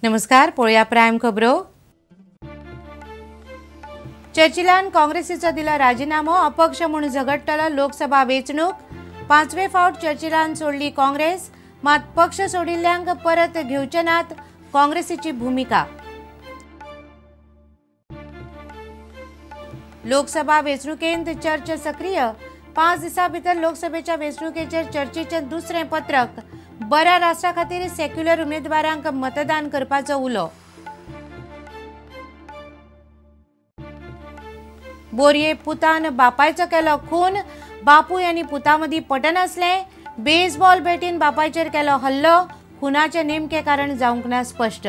नमस्कार, पळोवया प्रायम खबरो. चर्चिलान काँग्रेसीचो दिला राजीनामो, अपक्ष म्हूण झगडटलो लोकसभा वेंचणूक. पांचवे फावट चर्चिलान सोडली काँग्रेस, मात पक्ष सोडिल्ल्यांक परत घेवचे नात काँग्रेसीची भुमिका. लोकसभा वेंचणुकेंत चर्च सक्रीय. 5 दिसां भितर लोकसभेच्या वेंचणुकेचेर चर्चेचें दुसरें पत्रक. बऱ्या राष्ट्रा खातीर सेक्युलर उमेदवारांक मतदान करपाचो उलो. बोरये पुतान बापायचो केलो खून, बापूय आनी पुता मदीं पटनासलें. बेसबॉल बॅटीन बापायचेर केलो हल्लो, खुनाचें नेमकें कारण जावंक ना स्पश्ट.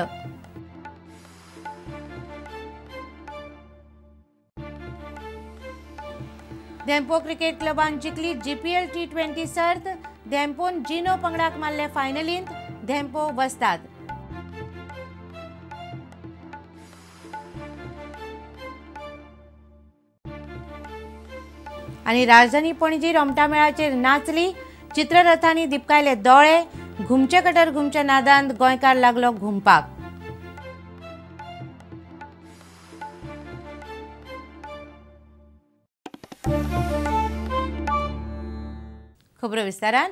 धेंपो क्रिकेट क्लबान जिखली जीपीएल T20 सर्त. धेंपोन जिनो पंगडाक मारले फायनलींत, धेंपो वस्ताद. आनी राजधानी पणजी रोमटा मेळाचेर नाचली, चित्ररथांनी दिपकायले दोळे, घुमचे कटर घुमच्या नादांत गोंयकार लागलो घुमपाक. खबरो विस्तारान.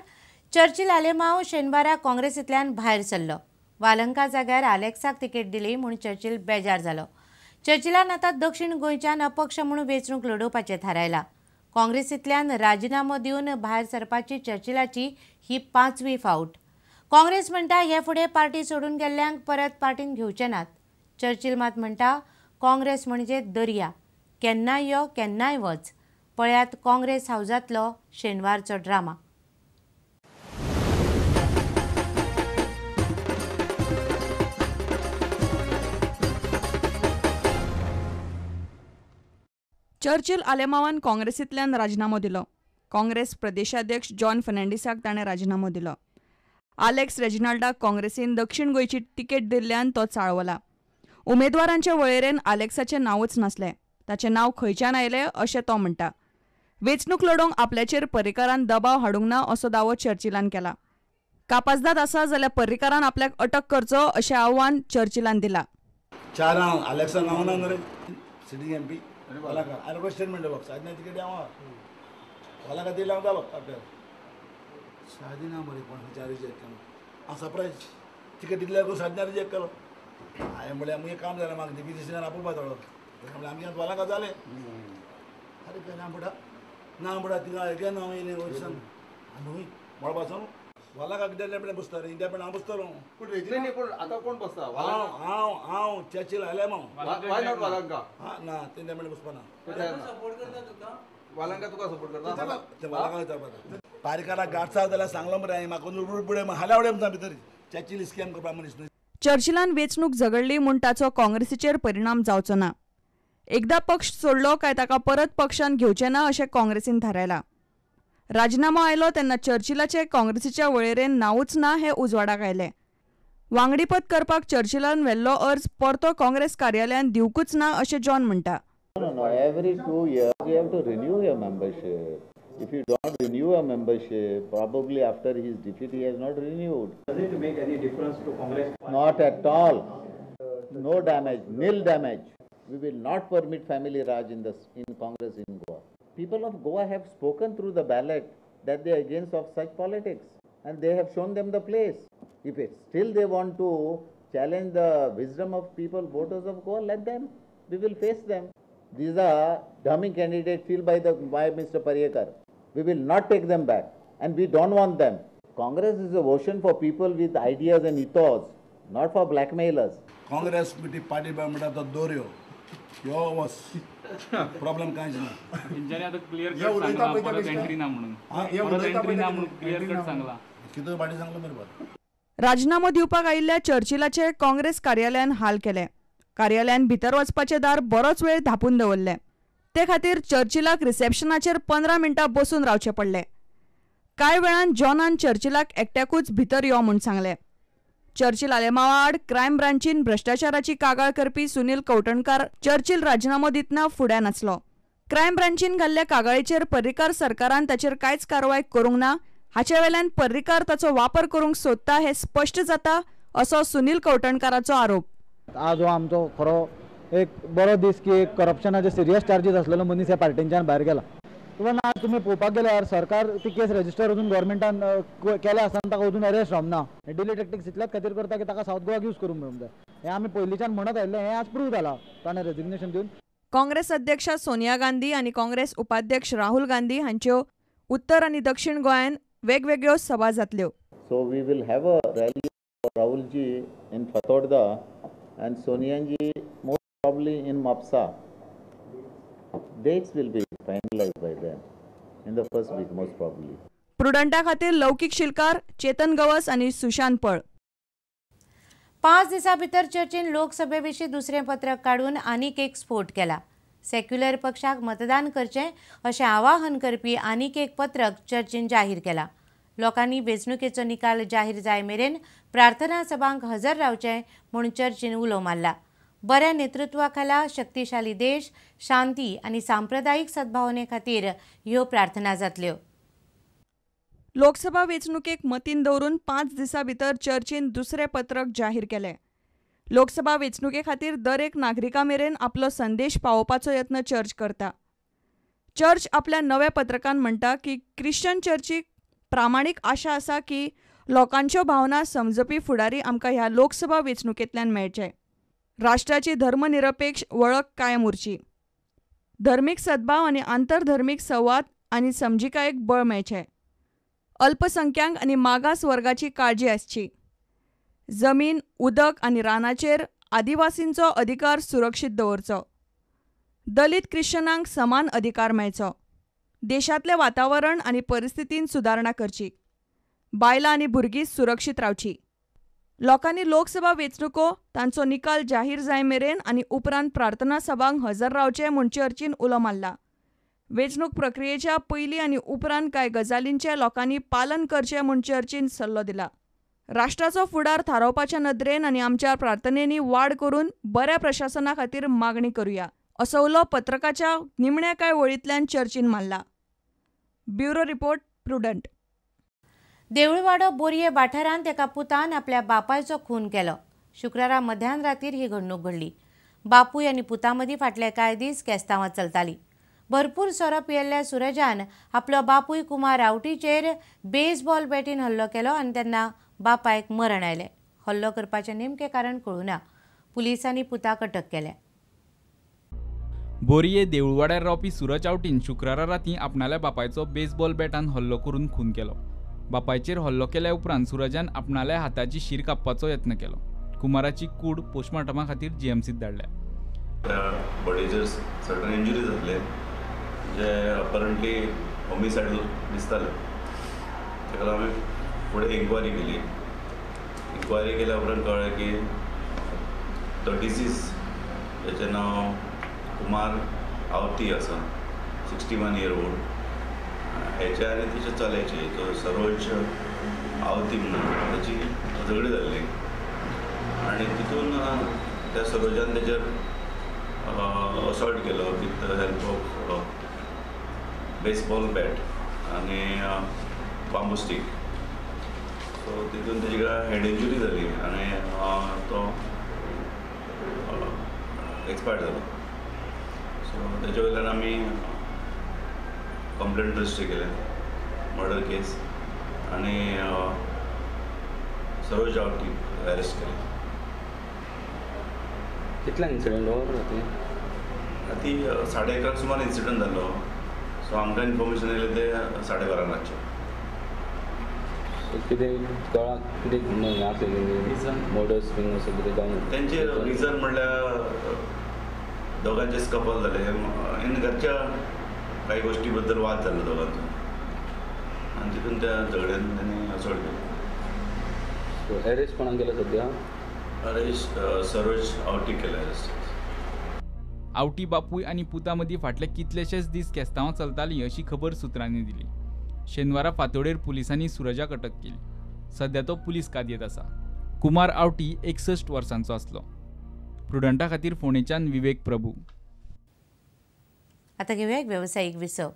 चर्चिल आलेमाव शेनवारा काँग्रेसींतल्यान भायर सरलो. वालंका जाग्यार आलेक्साक तिकेट दिली म्हूण चर्चिल बेजार जालो. चर्चिलान आतां दक्षिण गोंयच्यान अपक्ष म्हूण वेंचणूक लडोवपाचें थारायलां. काँग्रेसींतल्यान राजिनामो दिवन भायर सरपाची चर्चिलाची ही 5वी फावट. काँग्रेस म्हणटा हे फुडें पार्टी सोडून गेल्ल्यांक परत पार्टीन घेवचे नात. चर्चिल मात म्हणटा काँग्रेस म्हणजे दर्या, केन्नाय यो केन्नाय वच. पळयात काँग्रेस हावजांतलो शेनवारचो ड्रामा. चर्चिल आलेमावान काँग्रेसींतल्यान राजिनामो दिलो. काँग्रेस प्रदेशाध्यक्ष जॉन फर्नांडीसाक ताणें राजिनामो दिलो. आलेक्स रेजिनाल्डाक काँग्रेसीन दक्षिण गोंयची तिकेट दिल्ल्यान तो चाळवला. उमेदवारांचे वळेरेन आलेक्साचें नांवच नासलें. ताचें नांव खंयच्यान आयलें अशें तो म्हणटा. वेंचणूक लडोवंक आपल्याचेर पर्रीकारान दबाव हाडूंक ना असो दावो चर्चिलान केला. कापाजदाद आसा जाल्यार पर्रीकारान आपल्याक अटक करचो अशें आव्हान चर्चिलान दिला. आलेक्सा नांव ना रे, सिटींग एमपी वालाका स्टेटमेंट दिलो, सादना तिकेट हांव वालाका दिला हांव जालो आपल्याक सादी ना मरे कोण खंयच्या रिजेक्ट केलो. हांव सरप्रायज तिकेट दिल्यार सादना रिजेक्ट केलो. हांवें म्हळ्यार मुगे काम जालें, म्हाका डिप्युटेशनान आपोवपा थोडो म्हळ्यार आमगे वालाका जालें. अरे काय ना म्हणटा ना म्हणटा तिका एके नांव येयलें वयसान न्हय मळबासून वालाका कित्याक म्हळ्यार बसता रे, इंडिया हांव बसतलो. पूण आतां कोण बसता? हांव हांव हांव चर्चिल आलेमाव. Why not वालांका? हां ना तेंच्या म्हळ्यार बसपा ना. वालांका तुका सपोर्ट करता? ते वालांका विचारपा. पारीकाराक गाडसा जाल्यार सांगलो मरे हांवें, म्हाका बुडे हाल्या उडय म्हणटा भितर चर्चिल स्कॅम करपा मनीस न्हय. चर्चिलान वेंचणूक झगडली म्हूण ताचो काँग्रेसीचेर परिणाम जावचो ना. एकदा पक्ष सोडलो काय ताका परत पक्षान घेवचें ना अशें काँग्रेसीन थारायलां. राजिनामो आयलो तेन्ना चर्चिलाचें काँग्रेसीच्या वळेरेन नांवूच ना हें उजवाडाक आयलें. वांगडीपद करपाक चर्चिलान व्हेल्लो अर्ज परतो काँग्रेस कार्यालयान दिवंकूच ना अशें जॉन म्हणटा. Every 2 years you have to renew your membership. If you don't renew your membership, probably after his defeat he has not renewed. Does it make any difference to Congress? Not at all. No damage, nil damage. We will not permit family Raj in Congress in Goa. People of Goa have spoken through the ballot that they are against of such politics, and they have shown them the place. If it still they want to challenge the wisdom of people, voters of Goa, let them. We will face them. These are dummy candidates filled by Mr. Parrikar. We will not take them back, and we don't want them. Congress is a ocean for people with ideas and ethos, not for blackmailers. Congress party म्हणटा तो दोऱ्यो यो वस problem कांयच ना. तेंच्यांनी आतां clear cut सांगलां परत एंट्री ना म्हणून, परत एंट्री ना म्हणून क्लियर कट सांगलां. कितें पार्टी सांगलां बरोबर. राजिनामो दिवपाक आयिल्ल्या चर्चिलाचे काँग्रेस कार्यालयान हाल केले. कार्यालयान भितर वचपाचें दार बरोच वेळ धांपून दवरलें. ते खातीर चर्चिलाक रिसेप्शनाचेर 15 मिनटां बसून रावचें पडलें. कांय वेळान जॉनान चर्चिलाक एकट्याकूच भितर यो म्हूण सांगलें. चर्चिल आलेमावा आड क्रायम ब्रांचीन भ्रश्टाचाराची कागाळ करपी सुनील कवठणकार चर्चिल राजिनामो दितना फुड्यान आसलो. क्रायम ब्रांचीन घाल्ल्या कागाळीचेर पर्रीकार सरकारान ताचेर कांयच कारवाय करूंक ना. हाचे वेल्यान पर्रीकार ताचो वापर करूंक सोदता हें स्पश्ट जाता असो सुनील कवठणकाराचो आरोप. आज हो आमचो खरो एक बरो दीस की एक करप्शनाचे सिरियस चार्जीस आसलेलो मनीस ह्या पार्टींच्यान भायर गेला. इवन आज तुमी पळोवपाक गेल्यार सरकार ती केस रजिस्टर अजून गव्हर्मेंटान केल्या आसतना ताका अजून अरेस्ट जावंक ना. डिले टॅक्टिक्स इतल्याच खातीर करता की ताका सावथ गोवाक यूज करूंक मेळूंक जाय. हें आमी पयलींच्यान म्हणत आयिल्लें, हें आज प्रूव जालां ताणें रेजिग्नेशन दिवन. काँग्रेस अध्यक्ष सोनिया गांधी आनी काँग्रेस उपाध्यक्ष राहुल गांधी हांच्यो उत्तर आनी दक्षिण गोंयांत वेगवेगळ्यो सभा जातल्यो. So we will have a rally for Rahul ji in Fatorda and Sonia ji most probably in Mapsa. Dates will be finalized by then, in the first week most probably. प्रुडंटा खातीर लौकिक शिलकार, चेतन गवस आनी सुशांत पळ. 5 दिसां भितर चर्चीन लोकसभे विशीं दुसरें पत्रक काडून आनीक एक स्फोट केला. सेक्युलर पक्षाक मतदान करचें अशें आवाहन करपी आनीक एक पत्रक चर्चीन जाहीर केला. लोकांनी वेंचणुकेचो निकाल जाहीर जाय मेरेन प्रार्थना सभांक हजर रावचें म्हूण चर्चीन उलो मारला. बऱ्या नेतृत्वा खाला शक्तिशाली देश, शांती आनी सांप्रदायिक सद्भावने खातीर ह्यो प्रार्थना जातल्यो. लोकसभा वेंचणुकेक मतीन दवरून 5 दिसां भितर चर्चीन दुसरें पत्रक जाहीर केलें. लोकसभा वेंचणुके खातीर दरेक नागरिका मेरेन आपलो संदेश पावोवपाचो यत्न चर्च करता. चर्च आपल्या नव्या पत्रकान म्हणटा की क्रिश्चन चर्चीक प्रामाणीक आशा आसा की लोकांच्यो भावना समजपी फुडारी आमकां ह्या लोकसभा वेंचणुकेंतल्यान मेळचे. राष्ट्राची धर्मनिरपेक्ष वळख कायम उरची. धर्मीक सद्भाव आनी आंतरधर्मीक संवाद आनी समजिकायेक बळ मेळचें. अल्पसंख्यांक आनी मागास वर्गाची काळजी आसची. जमीन, उदक आनी रानाचेर आदिवासींचो अधिकार सुरक्षीत दवरचो. दलित क्रिश्चनांक समान अधिकार मेळचो. देशांतलें वातावरण आनी परिस्थितीन सुदारणा करची. बायलां आनी भुरगीं सुरक्षीत रावची. लोकांनी लोकसभा वेंचणुको तांचो निकाल जाहीर जाय मेरेन आनी उपरांत प्रार्थना सभांक हजर रावचें म्हूण चर्चीन उलो मारला. वेंचणूक प्रक्रियेच्या पयलीं आनी उपरांत कांय गजालींचें लोकांनी पालन करचें म्हूण चर्चीन सल्लो दिला. राष्ट्राचो फुडार थारावपाच्या नदरेन आनी आमच्या प्रार्थनेनी वाड करून बऱ्या प्रशासना खातीर मागणी करुया असो उलो पत्रकाच्या निमण्या कांय वळींतल्यान चर्चीन मारला. Bureau report, Prudent. Deulwado बोरये वाठारांत एका पुतान आपल्या बापायचो खून केलो. शुक्रारा मध्यान रातीर ही घडणूक घडली. बापूय आनी पुता मदीं फाटले कांय दीस केस्तांवां चलताली. भरपूर सोरो पियेल्ल्या सुरजान आपलो बापूय कुमार आवटीचेर बेसबॉल बॅटीन हल्लो केलो आनी तेन्ना बापायक मरण आयलें. हल्लो करपाचें नेमकें कारण कळूं ना. पुलिसांनी पुताक अटक केल्या. बोरये देऊळवाड्यार रावपी सुरज आवटीन शुक्रारा राती आपणाल्या बापायचो बेसबॉल बॅटान हल्लो करून खून केलो. बापायचेर हल्लो केल्या उपरांत सुरजान आपणाल्या हाताची शीर कापपाचो यत्न केलो. कुमाराची कूड पोस्टमार्टमा खातीर जीएमसीत धाडल्या. बॉडीचेर सर्टन इंजुरी जातले जे अपरंटली होमिसायडल दिसताले. ताका लागून आमी फुडें इन्क्वायरी केली. इन्क्वायरी केल्या उपरांत कळ्ळें की तो डिसीज ताचें नांव कुमार आवती आसा, 61 इयर ओल्ड. हेच्या आनी तेच्या चल्याचे तो सरोज आवती म्हणून ताची झगडी जाल्ली आनी तितून त्या सरोजान तेचेर असॉल्ट केलो with the help of baseball bat आनी बांबू स्टीक. सो तितून तेजी हेड इंजुरी जाली आनी तो एक्सपायर्ड जालो. सो तेजे वयल्यान आमी कंप्लेंट रजिस्टर केलें, मर्डर केस, आनी सरोज आवटी अरेस्ट केलें. कितल्यांक इन्सिडंट हो राती? राती 11:30 सुमार इन्सिडंट जालो. सो आमकां इन्फॉर्मेशन येयलें तें 12:30 रातचें. सो कितें कळ्ळां कितें हें आसलें मर्डर्स बीन अशें कितें जावन? तेंचें रिजन म्हणल्यार दोगांचें स्कपल जालें आनी घरच्या काही गोष्टी बद्दल वाद जाल्लो दोगांचो आनी तितून त्या झगड्यान तेणी असॉल्ट केलो. सो अरेस्ट कोणाक केला सद्या? अरेस्ट सरोज आवटी केला अरेस्ट. आवटी बापूय आनी पुता मदीं फाटले कितलेशेच दीस केस्तांवां चलतालीं अशी खबर सुत्रांनी दिली. शेनवारा फांतोडेर पुलिसांनी सुरजाक अटक केली. सद्या तो पुलीस कादयेंत आसा. कुमार आवटी 61 वर्सांचो आसलो. प्रुडंटा खातीर फोंडेच्यान विवेक प्रभू. आता घेऊया एक व्यावसायिक विसव.